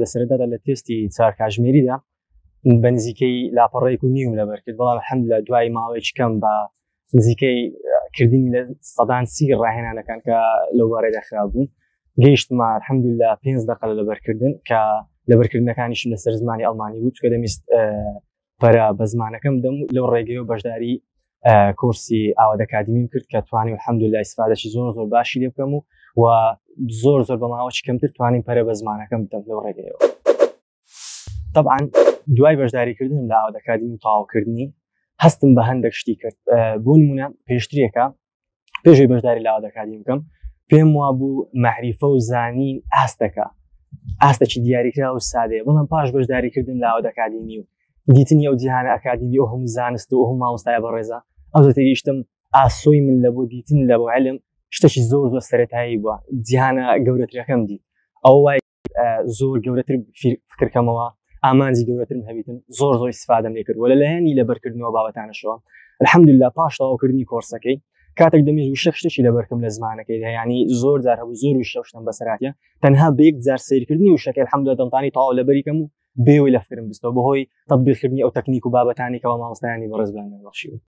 لە سەرەتادا لە تێستی چوار کاژمێریدا بە نزیکەی لاپەڕەیەک و نیوم لەبەر کرد، بەڵام الحمدلله دوای ماوەیەکی کەم بە نزیکەی کردنی لە سەدان سی ڕاهێنانەکان کە لەو بارەدا خرابوون گەیشتمە الحمدلله پێنج دەقە لە لەبەرکردن کە لەبەرکردنەکانیشم لەسەر زمانی ئەڵمانی بوو، چونکە دەمیست پەرە بە زمانەکەم بدەم و لەو ڕێگەیەوە بەشداری کۆرسی ئاواد ئەکادیمیم کرد کە توانیم الحمدلله ئیسفادەشی زۆر زۆر باشی لێ بکەم و و زۆر زۆر بە ماوەی کەمتر توانیم پەرە بە زمانەکەم بدەم لەو ڕێگەیەوە. طبعا دوای بەشداریکردنم لە ئاواد ئەکادیمی و تەواوکردنی هەستم بە هەندێک شتی کرد، بۆ نمونە پێشترێکە پێشەوەی بەشداری لە ئاواد ئەکادیمی بکەم پێم وابوو مەعریفە و زانین ئاستەکە ئاستێکی دیاریکرا و سادەیە، بەڵام پاش بەشداریکردن لە ئاواد ئەکادیمی و دیتنی ئەو جیهانە ئەکادیمی و هەموو زانست و هەموو مامۆستایە بەڕێزە ئەو تێگەیشتم ئاسۆی من لە بۆ دیتن لە بۆ علم شتێکی زۆر زۆر سەرەتایی بووە، جیهانە گەورەترەکەم دیت، ئەو وای زۆر گەورەتر فکرکەمەوە، ئامانجی گەورەترم هەبیتن، زۆر زۆر ئیسفادەم لێ کرد و لەلایەنی لەبەرکردنەوە بابەتانەشەوە الحمدلله پاش تەواوکردنی کۆرسەکەی کاتێک دەمیست وشە شتێکی لەبەرکەم لە زمانەکەی یعنی زۆر جار هەبوو زۆر وشە شتم بەسەراتە تەنها بە یەک جار سەیرکردنی وشەکە الحمدلله دەمتانی تەواو لەبەریکەم و بێوەی لە فکرم بستەوە بەهۆی تەطبیقکردنی ئەو تەکنیک و بابەتانی کەوا مامۆستایانی بەڕێز بەیان بەخشیون.